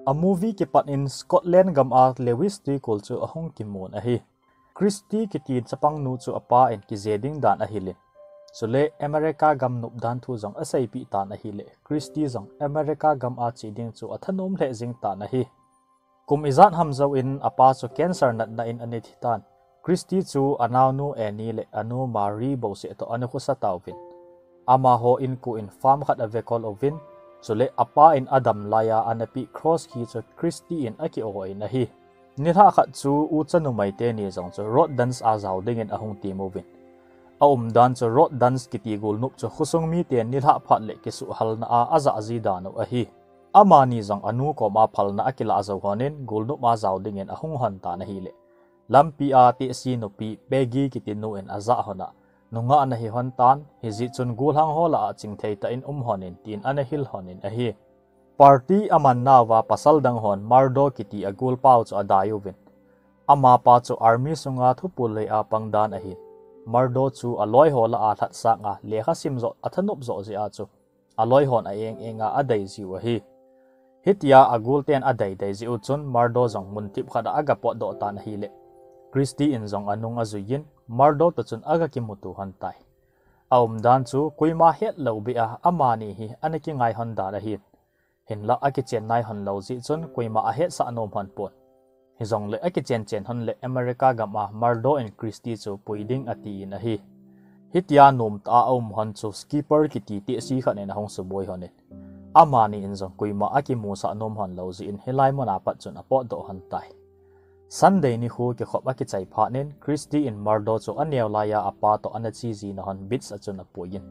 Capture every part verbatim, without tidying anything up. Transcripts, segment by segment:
A movie kipat in Scotland gam a Lewis tuikul chu ahung kimun ahi. Christy kiti chapang nu chu apa in kije ding dan ahilin, chule America gam nop dan thu jong aseipeh tan ahile, Christy jong America gam a che ding chu athanom lheh jing tan ahi. Kum ijat ham jouvin apa chu cancer natna in ana thi tan. Christy chu anaonu Annie le anu Marie bouseh toh ana khosa tauvin. Amaho inko in farm khat avekol uvin, chule apa in adam laiya ana peh cross key chu Christy in aki-o in ahi. Nilhah khat chu ucha numei teni jong chu road dance a jao dingin ahung temuvin. Aumdan chu road dance kiti golnop chu khosung miten nilhah phat le kisuhhalna a ajah ji dan u ahi. Amani jong anu koma phalna akilah jou lhonin golnop a jao dingin ahung lhon tan ahile, lampi a tehse nupi Peggy kiti nu in ajah lhon a, nungah nahi lhon tan, hijeh chun golhang ho lah a chingthei tah in um lhonin tin ana hil lhonin ahi. Party aman nauva pasal dang hon Murdo kiti agolpa u chu adai uvin. Amapa chu army sunga thupul lei a pang dan ahin, Murdo chu aloi ho lah a lhatsang a lekha sim joh athanop joh jeh a chu aloi hon a-eng eng a adei jiu ahi. Hitia agolten adei dei jeh u chun Murdo jong mun thip khat a aga potdoh tan ahile, Christy in jong anung ajuiyin Murdo toh chun aga kimuto lhon tai. Aumdan chu koima hetlou beh a amani hi ana kingai lhon dan ahin, hinlah akichen nai lhon lou jeh chun koima ahetsah nom lhon pon. Hijongle akichen chen lhon le America gam a Murdo in Christy chu pui ding atin ahi. Hitia nomtah a aum lhon chu Skipper kiti tehse khat in ahung suboi lhonin, amani in jong koima akimusah nom lhon lou jeh in hilai mun a pat chun apotdoh lhon tai. Sunday nikho kikhop akichai phat in Christy in Murdo chu aneo laiya apa toh ana che jina lhon beach a chun apuiyin,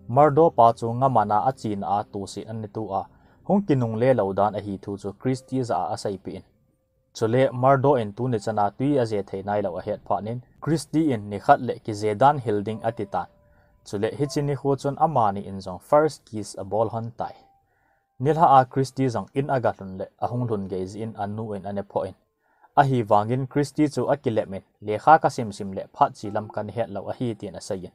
Murdo pa chu ngaman a achena a tohset ana to a, hung kinungle lou dan ahi thu chu Christy jah a aseipeh in, chule Murdo in tuni chan a twi aje thei nailou ahet phat in Christy in nikhat le kije dan hil ding ati tan. Chule hiche nikho chun amani in jong first kiss abol lhon tai. Nilhah a Christy jong in aga lhun le ahung lhun gei jeh in anu in ana phoh in, ahivangin Christy chu akilep in, lekha kasim sim le phat che lam kana hetlou ahi tin aseiyin,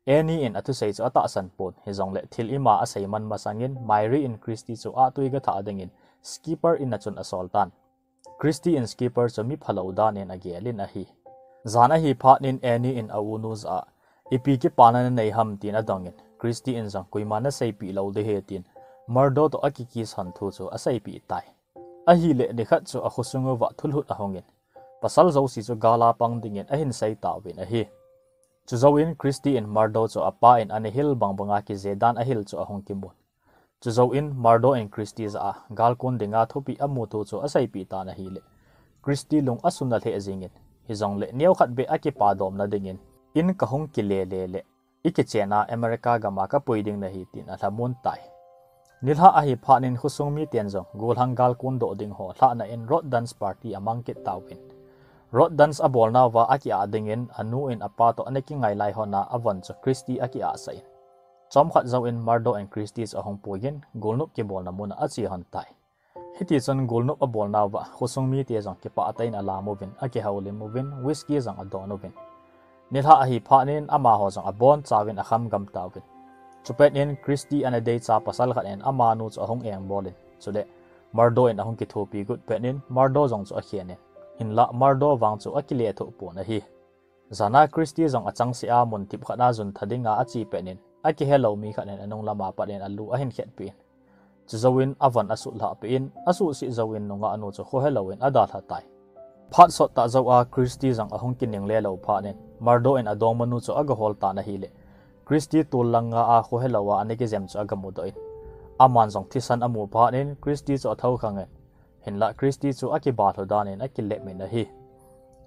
Annie in athusei chu atahsan pon, hijongle thil ima asei man masangin Myrie in Christy chu ahtwi gathah dingin Skipper in a chun asol tan. Christy in Skipper chu mi phalou dan in agel in ahi. Jan ahi phat in Annie in a-unu jah a, ipi kipana nanei ham tin adongin, Christy in jong koima naseipeh lou ding ahi tin Murdo toh aki kiss lhon thu chu aseipeh tai. Ahile nikhat chu akhosung uva thulhut ahungin, pasal jouse chu gal a pang dingin ahin sei tauvin ahi. Chujouvin Christy in Murdo chu apa in ana hil bang banga kije dan ahil chu ahung kimun. Chujouvin Murdo in Christy jah a galkon dinga thupeh amu thu chu aseipeh tan ahile, Christy lung asuna lheh jingin, hijongle neokhat beh akipa domna dingin, in kahung kile le le, ikichen a America gam a kapui ding nahi tin alhamon tai. Nilhah ahi phat in khosung miten jong golhang galkon doh ding ho lhahna in road dance party amang kit tauvin. Road dance abolnauva aki-ah dingin anu in apa toh ana kingai lai lhon a avon chu Christy aki-ahsah in, chomkhat jouvin Murdo in Christy chu ahung puiyin golnop kibolna mun a ache lhon tai. Hitichun golnop abolnauva khosung mite jong kipah tah in alam uvin, akihoulim uvin, whisky jong adon uvin. Nilhah ahi phat in amaho jong abonchauvin akham gam tauvin. Chupet in Christy ana deicha pasal khat in amanu chu ahung engbol in, chule Murdo in ahung kithopi got pet in Murdo jong chu akhen in, hinlah Murdo vang chu akilethuh pon ahi. Jan a Christy jong achangseh a mun thip khat a juntha dinga ache pet in, akihelou mi khat in anung lam a pat in alu ahin khetpeh in, chujouvin avon asutlhah peh in, asuhsih jouvin nungahnu chu khohelouvin adalha tai. Phat sottah jou a Christy jong ahung kinungle lou phat in Murdo in adongmanu chu agahol tan ahile, Christy tol lang nga a khohelouva ana kijem chu agamudoh in, aman jong thisan amu phat in Christy chu athoukhang in, hinlah Christy chu akibalhu dan in akilep in ahi.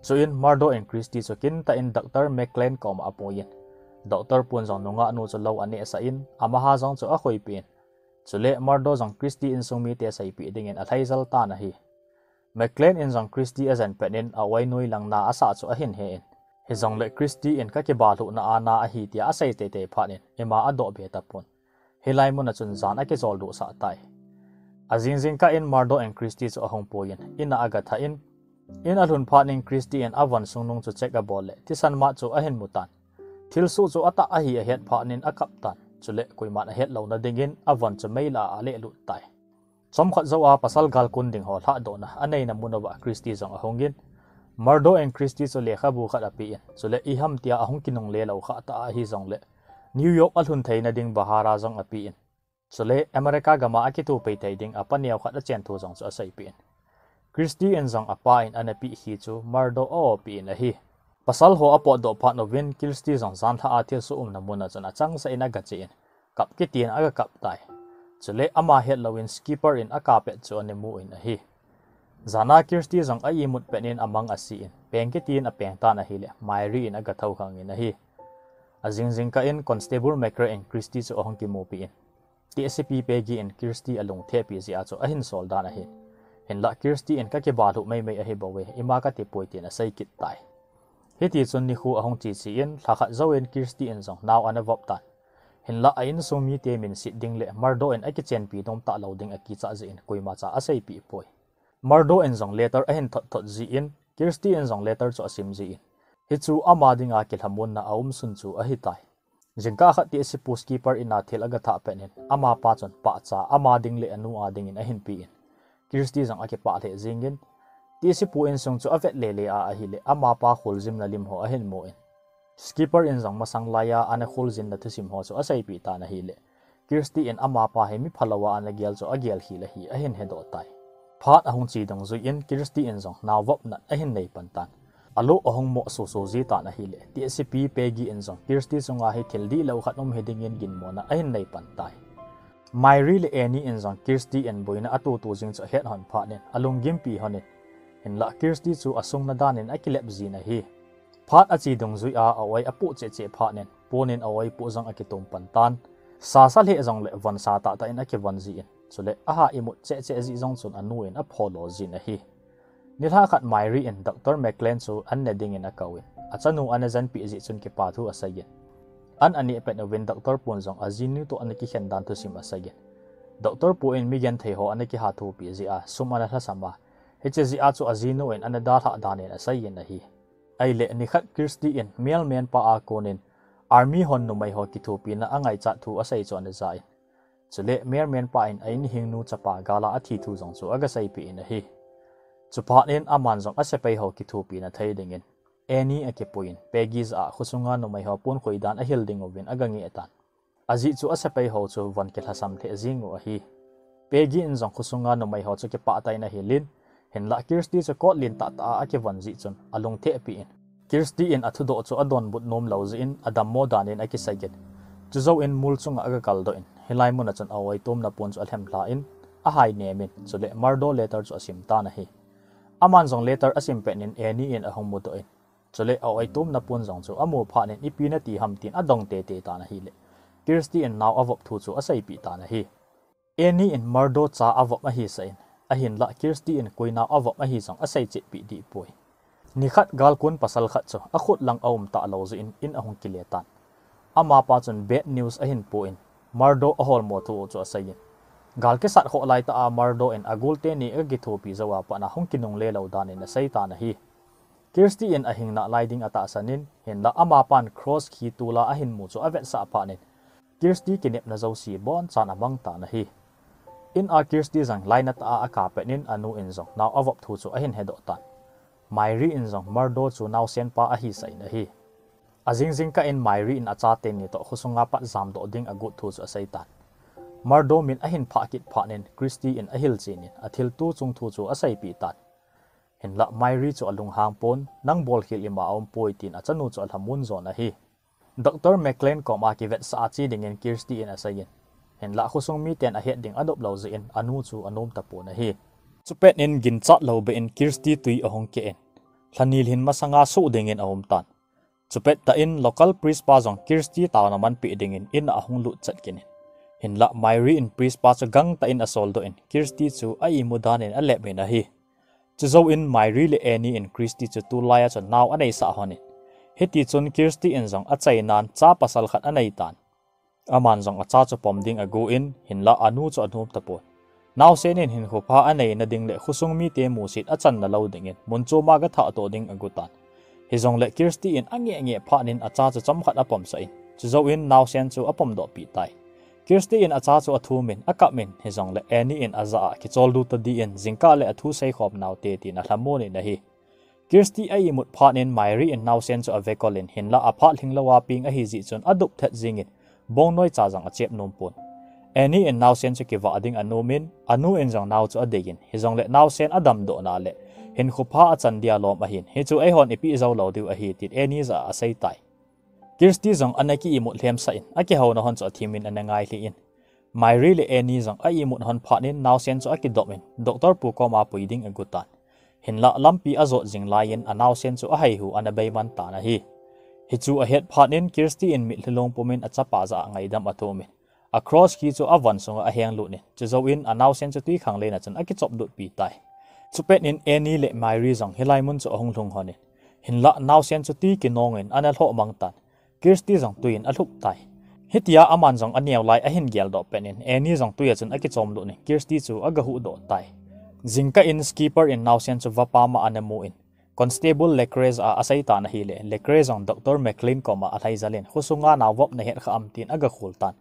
Chuin Murdo in Christy chu kintah in Doctor McLean koma apuiyin, Doctor pun jong nungahnu chu lou anehsah in, amaha jong chu akhoipeh in, chule Murdo jong Christy insung mite seipeh dingin alhaijal tan ahi. McLean in jong Christy ajen pet in a-oinoi lang na asah chu ahin he in, hijongle Christy in kakibalhuhna a na ahi tia asei teitei phat in ima adoh be tapon. Hilai mun a chun jan akijoldohsah tai. Ajing jingkah in Murdo in Christy chu ahung puiyin, in a agathah in, in alhun phat in Christy in avon sungnung chu check abol le thisan mat chu ahin mutan. Thilsoh chu atah ahi ahet phat in akap tan, chule koiman ahet louna dingin avon chu mei lah a alehlut tai. Chomkhat jou a pasal galkun ding ho lhahdohna aneina mun uva Christy jong ahungin, Murdo in Christy chu lekhabu khat apen, chule iham tia ahung kinungle lou kha ta ahi jongle, New York alhun theina ding bahara jong apen, chule America gama akithopi thei ding apa neo khat achen thu jong chu aseipeh in, Christy in jong apa in anapeh hi chu Murdo a-o peh in ahi. Pasal ho apotdoh phat uvin Christy jong janlhah a thilsoh umna mun a chun achangseh in agache in, kap kitin agakap tai. Chule ama hetlouvin Skipper in akap pet chu anamu in ahi. Jana Christy jong a-imut pet in amang ase in, peng kitin apeng tan ahile, Myrie in agathoukhangin ahi. Ajing jingkah in Constable McRae in Christy chu ahung kimupi in, T S P Peggy in Christy alungthehpi jeh a chu ahin sol dan ahi. Hinlah Christy in kakibah lhuh maimai ahi bouve, ima katipoi tin asei kit tai. Hitichun nikho ahung cheche in, lhakhat jouvin Christy in jong nao anavop tan. Hinlah a insung mite minset ding le Murdo in akichenpi nom talou ding akichat jeh in koimacha aseipeh poi. Murdo in jong letter ahin thot thot jeh in, Christy in jong letter chu asim jeh in, hichu ama dinga kilhamonna aumsun chu ahitai. Jingkah khat T S P Skipper in a thil agathah pet in, amapa chun pahcha ama ding le anu a dingin ahinpen, Christy jong akipah lheh jengin, T S P insung chu avet lele a ahile, amapa kholjinna lim ho ahin mu in, Skipper in jong masang laiya anakholjinna thusim ho chu aseipeh tan ahile, Christy in amapa hi miphalou a anagel chu agelkhel ahi ahin hedoh tai. Phat ahung che dungjuiyin Christy in jong naovop nat ahin neipan tan. Alo ahung mo soso jitan ahile, T S P Peggy in jong Christy chunga hi thil dihlou khat um hidingin ginmona ahin neipan tai. Myrie le Annie in jong Christy in boina atoh toh jing chu ahet lhon phat in alunggimpi lhon in, hinlah Christy chu asungna dan in akilep jin ahi. Phat ache dungjuiya a-oi apoh cheh cheh phat in, pon in a-oi poh jong akitom pan tan. Sasa lheh jongle von sa tahtah in akivon jin, chule aha imut cheh cheh jeh jong chun anu in apholo jin ahi. Nilhah khat Myrie in Doctor McLean chu an ne dingin akouvin, achanu ana jenpeh jeh chun kipathu aseiyin, an aneh pet uvin Doctor pun jong ajinu toh ana kikhen dan thusim aseiyin, Doctor pu in migenthei ho ana kihathopi jeh a sum ana lhasam a, hiche jeh a chu ajinu in ana dalhah dan in aseiyin ahi. Ahile nikhat Christy in mailman pa a konin army hon numei ho kithopina angaichat thu asei chu ana ja in, chule mailman pa in a inhingnu chapa gal a athi thu jong chu agaseipeh in ahi. Chuphat in aman jong asepai ho kithopina thei dingin Annie akipuiyin, Peggy jah a khosunga numei ho ponkhui dan ahil ding uvin agangeh tan. Ajeh chu asepai ho chu von kilhasam lheh jeng u ahi. Peggy in jong khosunga numei ho chu kipah tah in ahilin, hinlah Christy chu kot lentah tah a akivon jeh chun alungthehpi in, Christy in athudoh chu adonbut nomlou jeh in adammo dan in akiseiyin, chujouvin mol chunga agakaldoh in, hilai muna chun a-oi tomna pon chu alhem lhan, ahai nemin, chule Murdo letter chu asim tan ahi. Aman jong letter asim pet in Annie in ahung mudoh in, chule a-oi tomna pon jong chu amu phat in ipi nati ham tin adong teitei tan ahile, Christy in nao avop thu chu aseipeh tan ahi. Annie in Murdo cha avop ahisah in, ahinlah Christy in koi nao avop ahi jong aseichetpeh dehpoi. Nikhat galkun pasal khat chu akhut lang aum talou jeh in in ahung kile tan. Amapa chun bad news ahin pon, Murdo aholmo thu chu aseiyin, gal kisat khoh laitah a Murdo in agol teni akithopi jouva pat a hung kinungle lou dan in asei tan ahi. Christy in ahing nalai ding atahsan in, hinlah amapan cross khi tola ahin mu chu avetsah phat in, Christy kinepna jouse abonchan amang tan ahi. In a Christy jong lainatah a akap pet in anu in jong nao avop thu chu ahin hedoh tan. Myrie in jong Murdo chu naosen pa ahisah in ahi. Ajing jingkah in Myrie in acha teni toh khosunga pat jamdoh ding agot thu chu asei tan. Murdo min ahin phah kit phat in Christy in ahilchen in athilto chung thu chu aseipeh tan. Hinlah Myrie chu alunghang pon, nang bolkhel ima aumpoi tin achanu chu alhamon jon ahi. Doctor McLean koma kivetsah a che dingin Christy in aseiyin, hinlah khosung miten ahet ding anop lou jeh in anu chu anom tapon ahi. Chupet in ginchat lou beh in Christy tui ahung keh in, lhanel hin masanga soh dingin aum tan. Chupet tah in local priest pa jong Christy taona manpeh dingin in a ahung lut chet kit in, hinlah Myrie in priest pa chu gangtah in asoldoh in Christy chu a-imu dan in alep in ahi. Chujouvin Myrie le Annie in Christy chu tulai a chun nao aneisah lhon in, hitichun Christy in jong achainan cha pasal khat anei tan. Aman jong acha chu pom ding agon, hinlah anu chu anom tapon. Naosen in hinkho pha aneina ding le khosung mite musit achanna lou dingin mun choma gathahdoh ding agotan. Hijongle Christy in angeh ngeh phat in acha chu chomkhat apomsah in, chujouvin naosen chu apomdohpeh tai. Kirsty in acha chu athum in, akap in, hijongle Annie in aja a, kicholdo tadin, jingkah le athu seikhom nau hite tin alhamon in ahi. Kirsty a imut phat in Myrie in naosen chu avekol in, hinlah aphat lhinglou a peng ahi jeh chun adup thet jing in, bongnoi cha jong achep nom pon. Annie in naosen chu kivah ding anom in, anu in jong nao chu adei in, hijongle naosen adamdoh na le hinkho pha achan dia lom ahin, hichu eihon ipeh jou lou diu ahi, tin Annie ja a asei tai. Kirsty jong ana ki imut lhem sah in, akihouna hon chu athim in ana ngailhi in. Myrie le Annie jong a imut hon phat in naosen chu akidop in, doctor pu koma pui ding agu tan. Hinlah lampi ajot jing lai in anaosen chu ahaihu ana beiman tan ahi. Hichu ahet phat in Kirsty in mitlhi long pum in achapa ja a ngaidam athum in, a cross khi chu avon sunga aheng lut in, chujou in anaosen chu twikhanglen a chun akichop dutpi tai. Chupet in Annie le Myrie jong hilai mun chu ahung lhung hon in, hinlah naosen chu twi kinong in ana lhoh mang tan. Kirsty jong tui in alhup tai. Hitia aman jong aneo lai ahin geldoh pet in, Annie jong tui a chun akichom lut in, Kirsty chu agahuhdoh tai. Jingkah in Skipper in naosen chu vapa ma ana mu in, Constable Lecrae ja a asei tan ahile, Lecrae jong Doctor McLean koma alhai jal in, khosunga nao vop nahet kha am tin agakhol tan.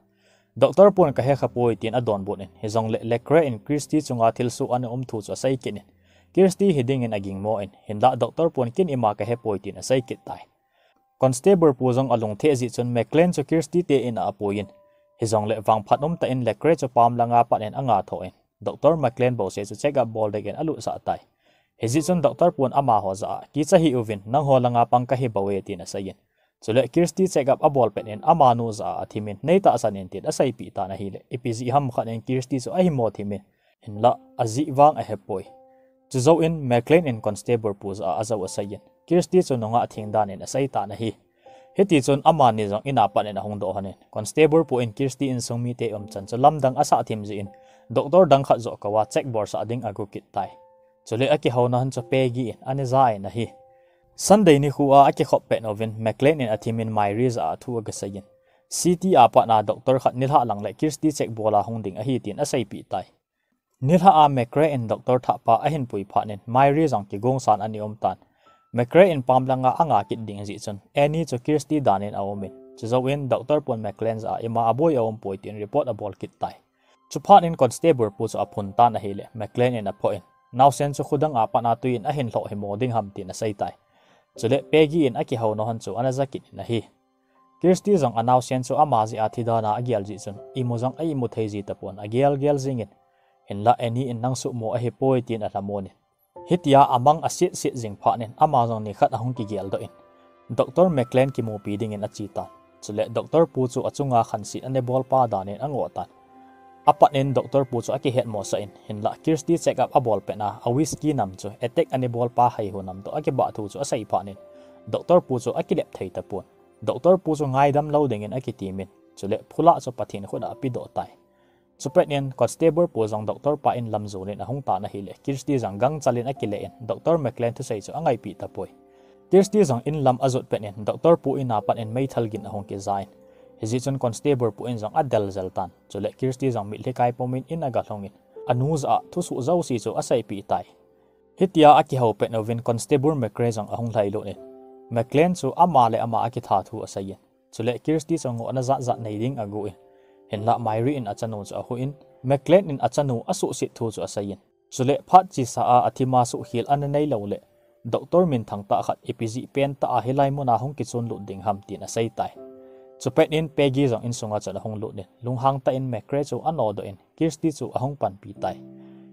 Doctor pun kahe kha poi tin adonbut in, hijongle Lecrae in Kirsty chunga thilsoh ana um thu chu asei kit in, Kirsty hiding in agingmo in, hinlah doctor pun kin ima kahe poi tin asei kit tai. Constable pu jong alungthim jeh chun McLean chu Kirsty te in a apui in, hijongle vangphat umtah in Lecrae chu pam langa pat in anga tho in, Doctor McLean bouseh chu check up bol ding in alutsah tai. Hijeh chun doctor pun amaho ja a, kicha hih uvin, nangho langa pang kahi bouve tin asei in. Chule Kirsty check up abol pet in amanu ja a athim in, nei tahsan in tin aseipeh tan ahile, ipi jeh ham khat in Kirsty chu ahimo thim in, hinlah ajeh vang ahepoi. Chujou in McLean in Constable pu ja a ajou asei in, Kirsty chu nungah theng dan in asei tan ahi. Hitichun amani jong in a pat in ahung doh hon in, Constable pu in Kirsty insung mite umchan chu lamdang asah thim jeh in, doctor dang khat joh kou a check bolsah ding agu kit tai. Chule akihouna hon chu Peggy in ana ja in ahi. Sunday nikho a akikhop pet uvin McLean in athim in Myrie ja a thu agasei in, city a pat a doctor khat nilhah lang le Kirsty check bol a hung ding ahi tin aseipeh tai. Nilhah a Lecrae in doctor thahpa ahin pui phat in Myrie jong kigongsan ana um tan. Lecrae in pam langa anga kit ding jeh chun Annie chu Kirsty dan in aum in, chujou in doctor pun McLean ja a ima aboi aum poi tin report abol kit tai. Chuphat in Constable pu chu aphun tan ahile, McLean in aphoh in, naosen chu khodang a pat a tui in ahin lhoh himo ding ham tin asei tai. Chule Peggy in akihouna hon chu ana ja kit in ahi. Kirsty jong anaosen chu ama jeh a thi dan a agel jeh chun, imu jong a imu thei ji tapon, agel gel jing in, hinlah Annie in nang suhmo ahipoi tin alhamon in. Hitia amang aset set jing phat in, ama jong nikhat ahung kigeldoh in, Doctor McLean kimupi ding in ache tan. Chule doctor pu chu achunga khanset ana bolpa dan in angoh tan. Apat in doctor pu chu akihetmosah in, hinlah Kirsty check up abol pet a, a whisky nam chu attack ana bolpa haihu nam toh akibah thu chu asei phat in, doctor pu chu akilep thei tapon. Doctor pu chu ngaidam lou ding in akitim in, chule phula chu Pathen khut a apedoh tai. Chupet in Constable pu jong doctor pa in lam jon in ahung tan ahile, Kirsty jong gangchal in akile in, Doctor McLean thusei chu angaipeh tapoi. Kirsty jong in lam ajot pet in, doctor pu in a pat in meithal gin ahung kija in, hijeh chun Constable pu in jong adel jel tan. Chule Kirsty jong mitlhi kai pum in in agalhung in, anu ja a thusoh jouse chu aseipeh tai. Hitia akihou pet uvin Constable Lecrae jong ahung lhailut in, McLean chu ama le ama akitha thu asei in, chule Kirsty chu ngohna jat jat nei ding agu in, hinlah Myrie in achanu chu ahuh in, McLean in achanu asuhset thu chu asei in, chule phat chesa a athima suhkhel ana neilou le, doctor minthang tah khat ipi jeh pentah a hilai mun a hung kichon lut ding ham tin asei tai. Chupet in Peggy jong insunga chun ahung lut in, lunghang tah in Lecrae chu anodoh in, Kirsty chu ahung panpi tai.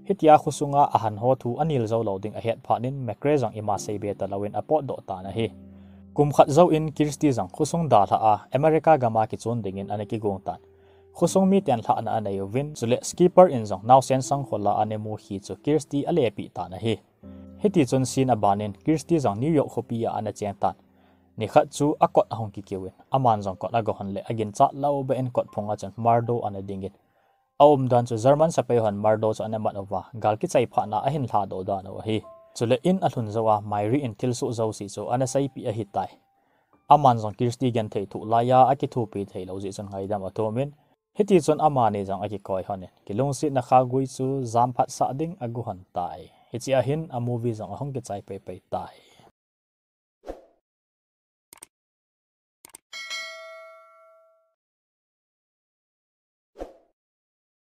Hitia khosunga ahanho thu anel jou lou ding ahet phat in Lecrae jong ima seibe talou in apotdoh tan ahi. Kum khat jou in Kirsty jong khosung dalhah a America gam a kichon ding in ana kigong tan. Khosung miten lhahna anei uvin, chule Skipper in jong naosen sangkhol a ana mu khi chu Kirsty alepeh tan ahi. Hitichun scene aban in Kirsty jong New York khopi a ana cheng tan. Nikhat chu akot ahung kikiu in, aman jong kot agahon le aginchat lou beh in kot phung a chun Murdo ana ding in, aumdan chu German sepai hon Murdo chu ana mat uva, gal kichai phat na ahin lhadoh dan u ahi. Chule in alhun jou a Myrie in thilsoh jouse chu ana seipeh ahitai. Aman jong Kirsty genthei thoh lai a akithopi theilou jeh chun ngaidam athum in, hitichun amani jong akikoi hon in, kilungsetna khaogui chu jamphatsah ding agu hon tai. Hichea hin a movie jong ahung kichai paipai tai.